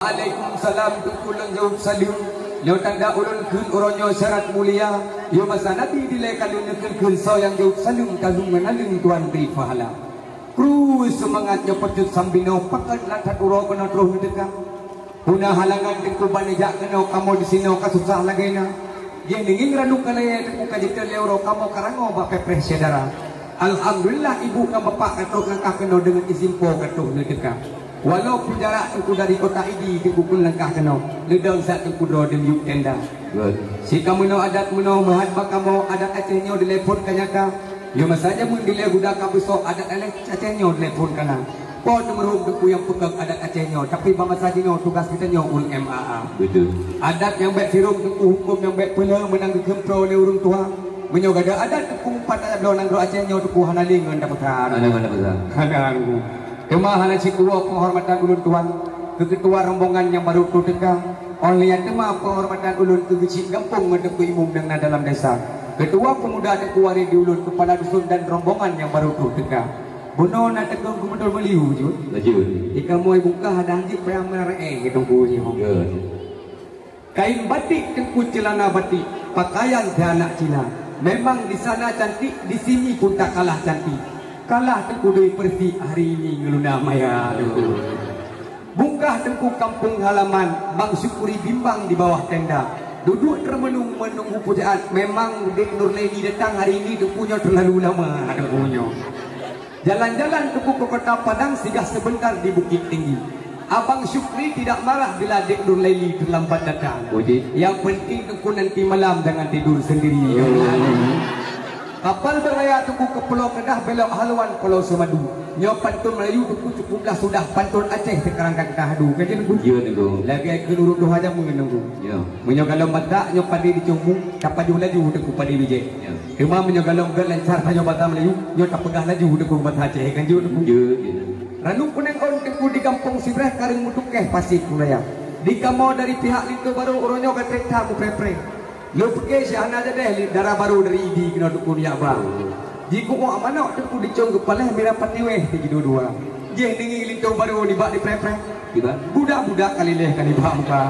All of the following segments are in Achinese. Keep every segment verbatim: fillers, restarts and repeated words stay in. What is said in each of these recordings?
Waalaikumsalam, Teungku lôn jaweueb saleuem. Nyoe tanda ulôn kheun uroe nyoe syarat mulia. Yoh masa Nabi dilée ka lôn neukheun-kheun soe nyang jaweueb saleuem ka lôn ngon aleueng Tuhan bri pahala. Krui seumangat nyoe peucut sambinoe pakat lam that uroe keunoe troh neuteuka. Peue na halangan Teungku ban neujak keunoe kamoe disinoe ka susah lagée na. Jih ninging ranub ka layée Teungku ka jiteulie uroe kamoe ka rangoe bak peupreh syedara. Alhamdulillah ibu ngon bapak ka trok langkah keunoe deungon izin Po ka trok neuteuka. Walaupun jarak Teungku dari kota Idi Teungku kheun langkah keunoe, leudong sat Teungku droe deungon yup tenda. Betul. Sikameunoe adat meunoe meuhat bak kamoe adat Aceh nyoe dilée phon ka nyata. Nyoe masa jameun dilée guda ka beusok adat Aceh nyoe dilée phon ka na. Po teumeurhom Teungku nyang peugah adat Aceh nyoe, tapi bak masa jinoe tugas geutanyoe ureuëng M A A. Betul. Adat nyang bék sirôm Teungku huköm nyang bék peuleueh meunang geukheun pro lé ureuëng tuha. Meunyoe gada adat Teungku meupat adat bloe nanggroe Aceh nyoe Teungku hana lé ngon dapeuta. Hana ngon dapeuta. Hana Teungku. Teuma hana sikuwoe penghormatan ulôn tuan keu keutua rombongan nyang baru troh teuka. Óh lheueh nyan teuma penghormatan ulôn keu geuchik gampông ngon Teungku Imum nyang na dalam desa. Keutua peumuda Teungku Waréh di ulôn keupala dusun dan rombongan nyang baru troh teuka. Bunoe na teungku gubernur Meulayu jeuet. Laju. Di kamoe bungkah ada hanjeuet payah meurarée keu teungku nyoe. Ya. Kain batik Teungku, ceulana batik, pakaian keu anak Cina. Memang di sana cantik, di sini pun tak kalah cantik. Kalah Teungku Doi Persik hari ini ngeuluna maya Teungku. Bungkah Teungku kampung halaman, Bang Syukuri bimbang di bawah tenda. Duduk termenung menunggu pujian. Memang Dek Nurleni datang hari ini Teungku nyoe terlalu lama Teungku nyoe. Jalan-jalan Teungku ke Kota Padang singgah sebentar di Bukittinggi. Abang Syukri tidak marah bila Dek Nurleni terlambat datang. Puji. Yang penting Teungku nanti malam jangan tidur sendiri. Hmm. Kapal berlayar Teungku ke Pulau Kedah belok haluan Pulau Semadu. Nyoe pantun Melayu Teungku cukup dah sudah, pantun Aceh sekarang ka kita hadu. Kan Teungku? Ya, Teungku. Lagi ke nurut doha jamu Teungku. Ya. Meunyoe galom Batak nyoe padi dicungmu, tapajoh laju Teungku padi bijéh. Ya. Teuma meunyoe galom gét lancar tanyoe basa Melayu, nyoe tapeugah laju Teungku basa Aceh kan jeuet Teungku. Jeuet, jeuet. Ranub kuneng ôn Teungku di gampông Sibreh kareueng meutukéh pasi Pulaya. Di kamoe dari pihak linto barô uroe nyoe ka trép that mupreh-preh. Lôn pike si hana jadeh li dara barô dari Idi keunoe Teungku nyak ba. Jikuwok manok Teungku dicong keupaléh mira pati wéh di jidua-dua. Jih ningi linto barô nibak dipreh-preh. Kiban? Budak-budak ka lileh ka nibak muka.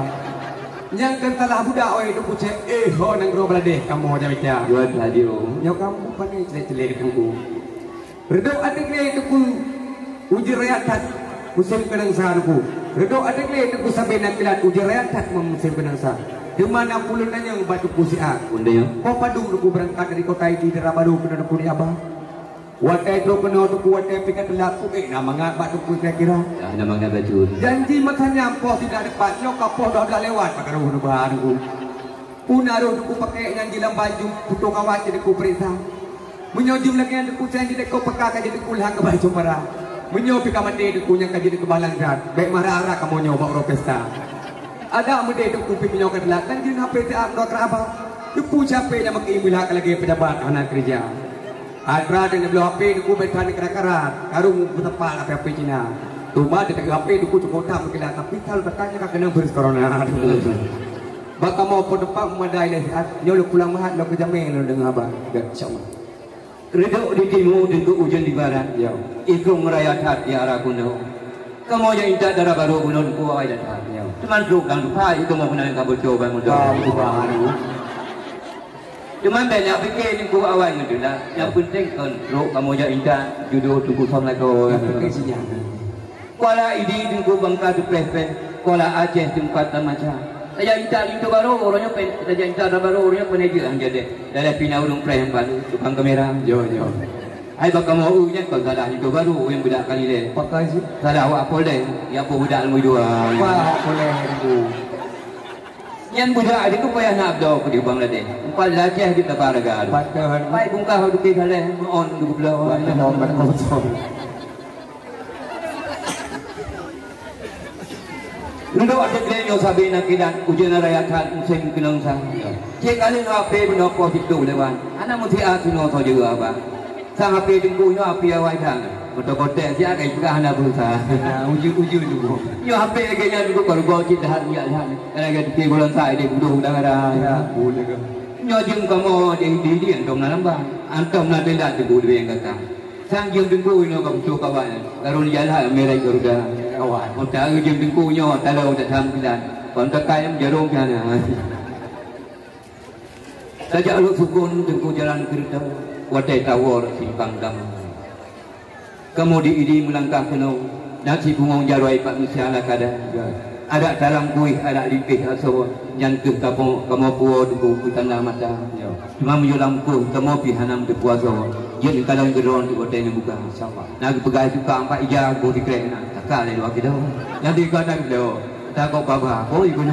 Nyang keu salah budak oi Teungku cek, eh ho nanggroe Bangladesh kamoe jamita. Jual radio. Nyoe kamoe pane celek-celek Teungku. Reudok até glé Teungku ujeuen raya that musém keunong sa Teungku. Reudok até glé Teungku sabé na kilat ujeuen raya that musém keunong sa. Teuma na ulôn nanyong bak Teungku siat. Undang. Po padum Teungku beurangkat dari kota Idi dara barô keunoe Teungku di Abah. Watée trok keunoe Teungku watée pih ka teulat, ku ék na mangat bak Teungku kira-kira. Dah na mangat bacut. Janji masa nyan poh sidak depan nyoe ka poh dua belas lewat bak karoh neuba Teungku. Puna roh Teungku pakai nyang jilam baju putôh kawat jadi Teungku peuriksa. Meunyoe jeuem lagée nyan Teungku sayang jideko peka ka jadi Teungku lhah keubai cumara. Meunyoe pih ka maté Teungku nyang ka jadi keubalang zat, bék mara-ara kamoe nyoe bak uroe pesta. Ada meudeh Teungku pih meunyoe ka teulat, kan jeuet hapé siat ngon kerabat. Teungku siapa nyang meukeue meulah ka lagée pejabat hana keureuja. Atra dan bloe hapé Teungku bék tan kara-kara, karung meusapat hapé-hapé Cina. Teuma di tengah hapé Teungku cukôp that meukilat, tapi sal batanya ka keunong virus corona. Bak kamoe po teumpat memadai lé siat, nyoe lôn pulang mahat lôn keujamé lôn deungoe haba. Ya, insya Allah. Reudok di timu Teungku ujeuen di barat. Ya. Ikong raya that di arah gunong. Kamoe jak intat dara barô bunoe Teungku awai that. Ya. Teuma trok dang dupai kamoe keunan ka boco ban muda. Wah, Teungku baru. Teuma bék nak pike Teungku awai ngon teulat. Nyang peunteng kon trok kamoe jak intat judo Teungku Assalamualaikum. Nyang peunteng sinyal. Kuala Idi Teungku bangka teupreh-preh, kuala Aceh teumpat tamaca. Tajak intat linto barô, uroe nyoe pen, tajak intat linto barô, uroe nyoe pen jeuet han jadeh. Dalam pina ureuëng preh nyang balu, tukang kamera. Yo, yo. Hai bak kamoe u nyan kon salah linto barô, nyang budak Kalilé. Pakai sih. Salah awak Polda, ya apa budak nombor dua. Wah, Polda itu. Nyan budak Aceh tu payah nak bloe keu di Bangladesh. Empat laceh di taba raga tu. Patah. Pai bungkah tu pi saleh, on tu bloe. Patah, patah kosong. Ndok até nyoe sabe na kilat, ujeuen raya that musém keunong sa. Cit kali nyoe ape bunoe poh siplôh lewat. Aneuk meusiat sinoe soe jeuet abang. Sang api Teungku nyoe api awai that. Kote-kote siat kai peugah hana berusaha. Nah, ujeuen-ujeuen Teungku. Nyoe api lagèe nyan Teungku, keuluwarga cit that, nyak that. Lagèe tepi bulan sa idéh budoh udang ada. Ya, boleh ke? Nyoe jeuem kamoe di, di, di antom na lambang. Antom na tenda Teungku di yang kata. Sang jeuem Teungku inoe ka butoh kawan. Lalu jalan merek Garuda. Kawan, meuta ureueng teungku nyoe talo that tham kilan. Kon takai nyang jarong kana. Tajak lôn sukon teungku jalan keureuta, watèe tawor simpang damai. Kamoe di idi meulangkah keunoe, na sipungong jaroe pat meusiala kada. Adak talam kueh, adak lipeh asoe, nyan keuh kamoe, kamoe puwoe teungku keu tanda mata. Teuma meunyoe lam kueh kamoe pih hana meuteupue asoe, jeuet neukalon keudroe di watèe neubuka. Insyaallah. Na geupeugah tukang pat ija boh sikrek na, taka lé dua kilo. Nyan di kata kilo, takot baba, boh ibu na.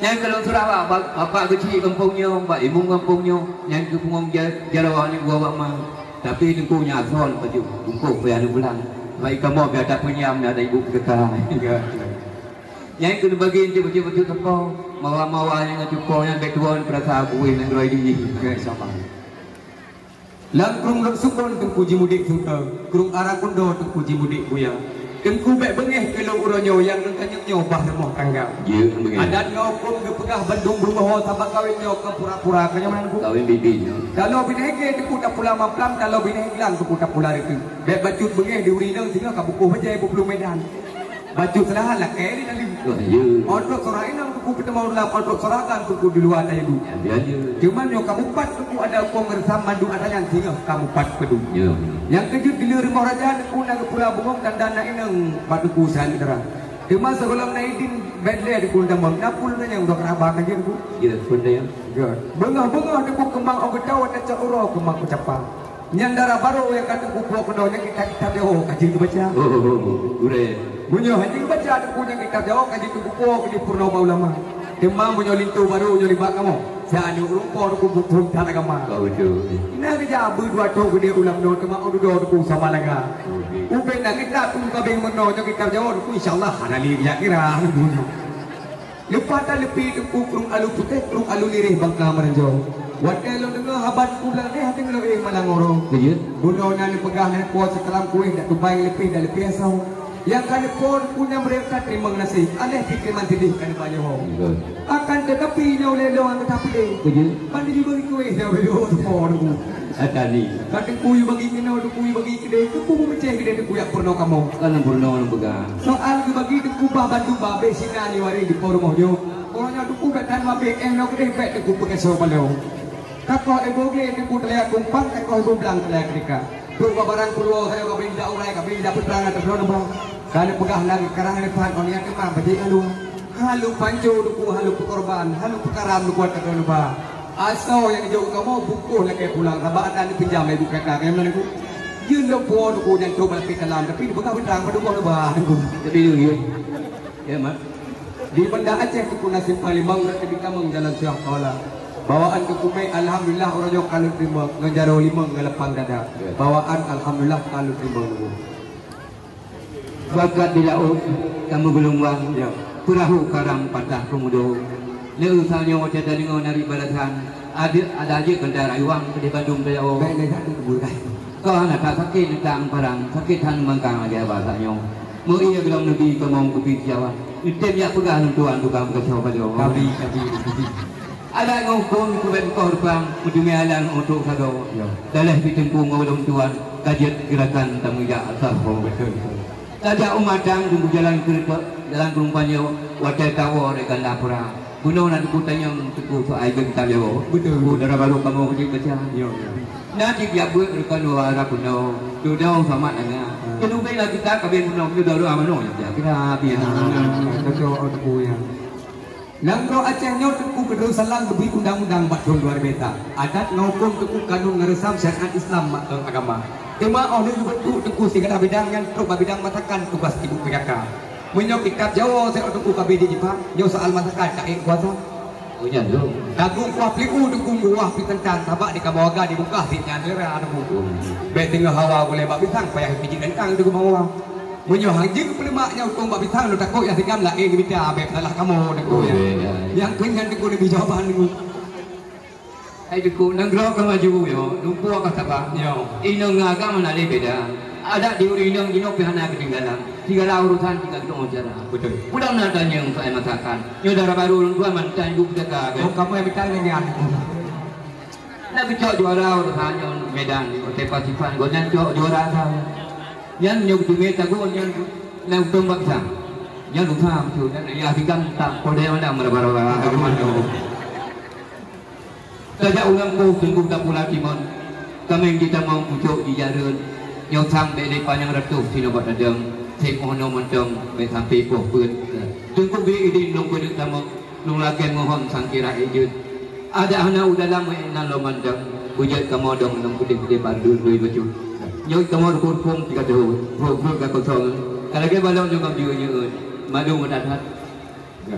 Nyan keu lôn surah bak, bak, bapak geuchik gampông nyoe, bak imum gampông nyoe, nyan keu pungong ja-, jaroe aneuk buah bak ma. Tapi teungku nyan son baju, bungkôh payah lôn pulang. Bak kamoe biasa peunyam na ada ibu peukeuka. Nyan keu neubagi enteuk bacut-bacut teupô, mawa-mawa nyang cuko nyan bèk tuwon peurasa buwih nanggroe di. Insyaallah. Lam krueng Lhoksukon teungku jimudik seuta, krueng Arakundo teungku jimudik buya. Teungku bèk beungéh keu lôn uroe nyoe nyang neutanyong nyoe bah rumoh tangga. Jeuet beungéh. Adat ngon huköm geupeugah bandum beungoh sabab kawén nyoe kon pura-pura, kon nyoe meunan, Teungku? Kawén bibi nyoe. Taloe binéh gé teungku tapula maplam, taloe binéh glang teungku tapula reuteuh. Bèk bacut beungéh di ureueng inong singoh ka bukôh bajèe bublueng Medan. Bacut seulahan lakèe di tali. Oh, iya. Ontrok sora inong teungku peuteumé ulam, ontrok sora glang teungku di luwa tayue duek. Ya, ya, ya. Cuman nyoe ka mupat teungku ada huköm ngeureusan mandum atra nyan singoh ka mupat peudum. Ya. Nyang keujeuet di lheueh rumoh raja teungku na geupula bungöng dan, dan na inong bak teungku sahat neutara. Teuma sigohlom na idin bèk lé teungku tamong, na pun na nyang udah keuraba ka jeuet teungku. Ya, pun ya. Beungoh-beungoh teungku keumang ôn geutao watèe cok uroe keumang kucapa. Nyan dara barô nyang ka teungku puwoe keunoe nyang kitab-kitab Jawoe ka jeuet geubaca. Oh, oh, oh, oh. Gurèe. Meunyoe hana geubaca teungku nyang kitab Jawoe ka jeuet teungku puwoe keu jipeurunoe bak ulama. Teuma meunyoe linto barô nyoe nibak kamoe, siat aneuk ureueng po teungku buphon that agama. Oh, beutôi. Na geujak beu dua thôn keudéh ulam noe teuma ôn dudoe teungku sama lagèe. Oh, beutôi. Ubé na kitab teungku ka abéh meunoe nyoe kitab Jawoe teungku insyaallah hana lé geujak kira. Leupah that leupie teungku krueng Alue Putéh, krueng Alue Lirèh bangka meuranjoe. Watèe lôn deungö haba teungku lam lé hati lôn éh malang uroe. Iya. Bunoe na neupeugah lé po sikalam kueh dak tubai leupie dak leupie asoe. Nyang ka neupo teungku nyan meureuka teurimong naseb, aléh pih teurimong sideh ka neuba nyoe. Iya. Akan teutapi nyoe lé lôn ka tapeude. Iya. Ban jibagi kueh nyoe lé lôn teungku. Atani. Ka teungku yue bagi keunoe, teungku yue bagi keudéh, teungku meumeucéh keudéh teungku jak peurunoe kamoe. Ka lôn peurunoe lôn peugah. Soal geubagi teungku bah bandum babeh sinan nyoe hari di po rumoh nyoe. Uroe nyoe teungku bèk tan babeh, eh, nyoe keudéh bèk teungku peukasoe baloe. Ka koh ibu glé teungku teuliya kumpang, ka koh ibu blang teuliya keudika. Trok bak barang keuluwa, sayoe ka bri jak urai, ka bri jak peutrang ateueh droeneuh bah. Ka neupeugah lagèe karang leupah, oh nyan teuma bajèe alue. Hana lôn panco teungku, hana lôn peukorban, hana lôn peukaram teungku ateueh droeneuh bah. Asoe nyang jok kamoe bungkôh lakèe pulang, sabab adak neupinjam lé ibu kaka, keunan teungku. Jeuet lôn puwoe teungku nyan trok bak lapéh talam, tapi neupeugah peutrang bak tuboh neuba teungku. Jadi, ya. Ya, Mak. Di Banda Aceh teungku na simpang limong, na teubiet tamong jalan Syah Kuala. Bawaan teungku mé, alhamdulillah, uroe nyoe ka lôn teurimong, ngon jaroe limong ngon lapang dada. Ya. Bawaan, alhamdulillah, ka lôn teurimong teungku. Bakat di laôt ka meugeulumbang, ya, peurahô karam patah peumudo. Lé usah nyoe watèe tadeungoe narit balasan, adak ada jeuet keu darah iwang keudéh bandum teujawoe. Bèk lé that teungku. Kau hana that sakét neutang parang, sakét that neumangkang lagèe haba sak nyoe. Meu ié geulom neubi kamoe kupi siawan. Neutem jak peugah lôn tuan tukang peukasoe baloe. Kabi, kabi, kabi. Adak ngon huköm keu bèk beukoh reupang, meuteumé alang untuk sagoe. Ya. Daleh pih teungku ngon lôn tuan, ka jeuet geurakan tameujak asah ho. Betul, betul. Tajak u Matang teungku jalan keureutok, jalan keurumpang nyoe, watèe tawoe ré ganda pura. Bunoe na teungku tanyong teungku soai geuh kitab Jawoe. Betul. Teungku dara barô kamoe keuneuk baca. Ya, ya. Na cit jak beuet reukon dua arah bunoe, tudong sama nanga. Hmm. Keuneuk bela kitab kabeh bunoe, keuneuk doa-doa manoe nyang jak kira, biasa. Ah, cocok, oh, teungku, ya. Nanggroe Aceh nyoe teungku keudroe salam geubri undang-undang bak thôn dua ribèe sa. Adat ngon huköm teungku kanun ngon reusam syariat Islam mak thôn agama. Teuma óh lheueh geubentuk teungku sigala bidang nyan trok bak bidang masakan tugaih ibu P K K. Meunyoe kitab Jawoe siat teungku ka bri jipat, nyoe soal masakan ka ék kuasa. Oh, nyan lom. Dagu kuah peuliu teungku, kuah pih teuntang, sabab di kamoe warga di bungkah sit nyan lera teungku. Oh. Bèk teungoh hawa gulèe bak pisang, payah pijit teuntang teungku bak hawa. Meunyoe han jeuet keu peuleumak nyang utông bak pisang, lôn takot nyang sigam laén geumita, bèk salah kamoe teungku, ya. Oh, ya, ya. Nyang keu nyan teungku neubi jawaban teungku. Hai teungku, nanggroe ka maju nyoe, lumpoe ka saba. Nyoe. Inong ngon agam hana lé beda. Adat di ureueng inong jinoe pih hana keutinggalan. Sigala urosan tinggai keu cara. Beutôi. Pulang na tanyong soai masakan. Nyoe dara barô lôn tuan mantong ibu jaga, kan? Oh, kamoe nyang mita ngon nyan. Na geucok juara urosan nyoe Medan, watèe Pasipan, gobnyan cok juara sa. Nyan nyoe teumé tagun nyan na utông bak sang. Nyan usah meucue nyan ya hikam tak podé mana meraba-raba. Tajak ureuëng poh teungku tapula timon. Kaméng jitamong pucôk jijareuet. Nyoe sang bèk lé panyang reutôh sinoe bak tadong. Sép moh noe mantong bèk sampoe poh peuet. Teungku bri idin lôn peuduek tamong. Lôn lakèe mohon sangkira ék jeuet. Adak hana u dalam wék nan lom mandang. Beujeuet kamoe dong ngon peudeh-peudeh bandum dui bacut. Nyoe kamoe rukon-rukon tiga tahun. Rukon ka kosong. Ka lagèe balok nyoe ngam jeuet-jeuet. Malu meudat-dat.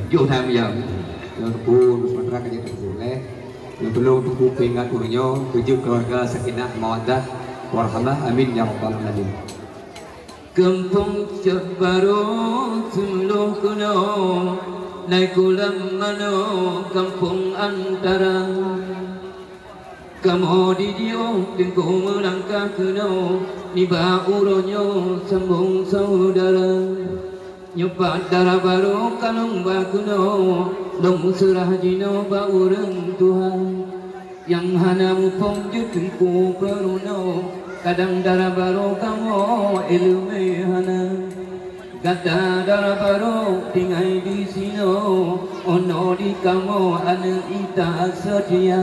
Jôh that miyam. Nyoe rukon Nusantara ka jeuet rukon lé. Nyoe tulông teungku peuingat ureueng nyoe. Beujeuet keuluwarga sakinah mawaddah warahmah. Amin ya rabbal alamin. Gampông Cot Barô seumeuloh keunoe, Nai Kulam Manoe, Gampông Antara. Kamoe di jiôh teungku meulangkah keunoe, nibak uroe nyoe sambông syedara. Nyoe pat dara barô ka lôn ba keunoe, lôn seurah jinoe bak ureueng tuha. Nyang hana muphom jeuet teungku peurunoe, kadang dara barô kamoe iéleumé hana. Gata dara barô tinggai disinoe, 'oh noe di kamoe aneuk intat seutia.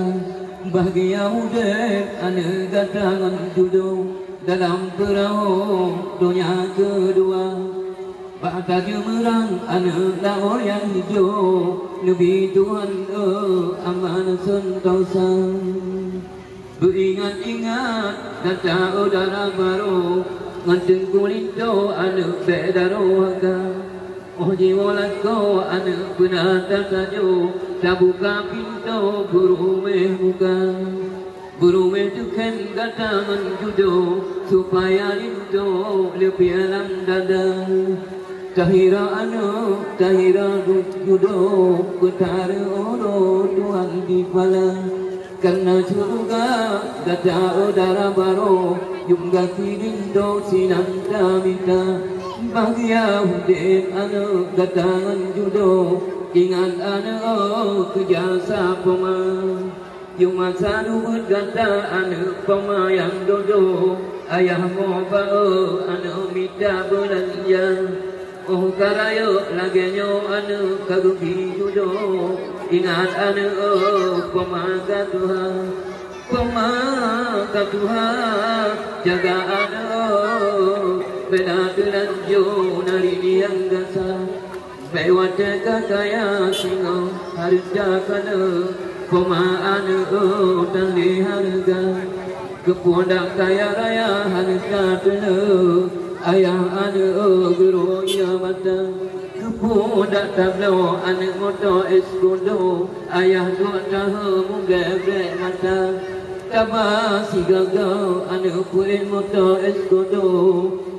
Bahgia udép aneuk gata ngon judoe dalam peurahô donya keudua. Bak tajeumeurang aneuk laôt nyang ijo, neubi Tuhan, eh, aman seuntosa. Beuingat-ingat gata, eh, dara barô, ngon teungku linto aneuk bèk daroe haka. 'Oh jiwoe lakoe aneuk peuna tasajoe, tabuka pintoe peuruméh muka. Peuruméh teukhém gata ngon judoe, supaya linto leupie lam dada. Tahira aneuk, tahira ju-, judoe, peutareuh uroe Tuhan di pala. Kareuna syeuruga gata, eh, dara barô, yuem gaki linto sinan tamita. Bahgia udép aneuk gata ngon judoe, ingat aneuk, eh, keu jasa poma. Yoh masa duek gata aneuk poma nyang dodo, ayah mo ba aneuk mita beulanja. 'Oh ka rayeuk lagèe nyoe aneuk ka geubi judo, ingat aneuk poma ka tuha. Poma ka tuha, jaga aneuk, bèk na teulanjô nari nyang gasa. Bèk watèe ka kaya singoh hareuta keuneuk, poma aneuk tan lé hareuga. Keupeue dak kaya raya hareuta keuneuk, ayah aneuk geuroe ie mata. Keupeue dak tabloe aneuk moto Escudo, ayah duek tahe mugèe-gèe mata. Taba sigaga aneuk peuet moto Escudo,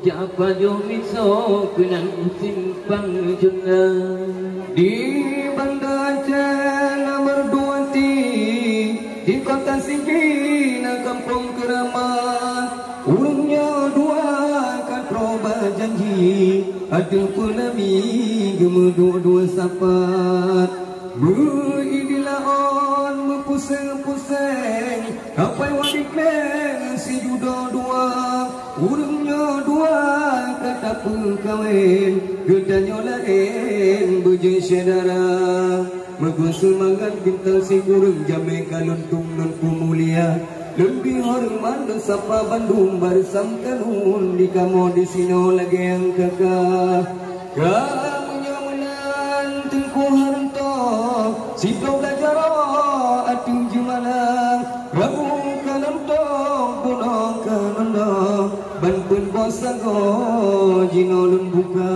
jak pajoh miso keunan simpang Junda. Di Banda Aceh na meuduek ti, di Kota Sigli na Gampông Keuramat. Ureueng nyoe dua ka troh ba janji, ateueh peunami geumeuduek dua sapat. Meu-i di laôt meupuseng-puseng, kapai wadéh meng sijudo dua. Ureueng nyoe dua ka tapeukawen, geutanyoe laén beujeuet syedara. Meugeuseumangat bintang sikureueng jamé ka lôn tueng lôn peumulia. Lôn bri horeumat lôn sapa bandum barisan keuneuk di kamoe disinoe lagèe nyang ka-ka. Ka meunyoe meunan Teungku Harto, sidroe blah jaroe ateueh jeumalang, rabu ka lontong, bunoe ka lontong, ban peuet boh sagoe jinoe lôn buka.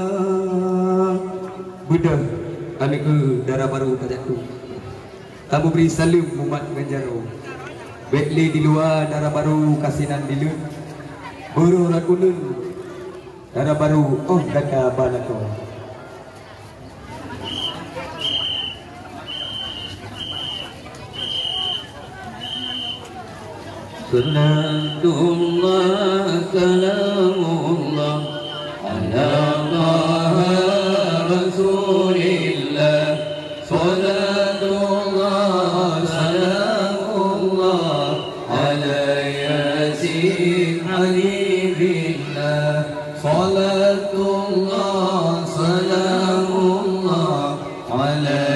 Beudôh, aneuk keuh dara barô ka jatuh. Tameubri saleuem mumat ngon jaroe. Bèk lé di luwa dara barô ka sinan dileuen. Beurôh rot uneuen dara barô 'oh gata ba lakoe. Salatullah, salamullah, ala Taha Rasulillah. Salatullah, salamullah, ala Yasin Habibillah. Wa ala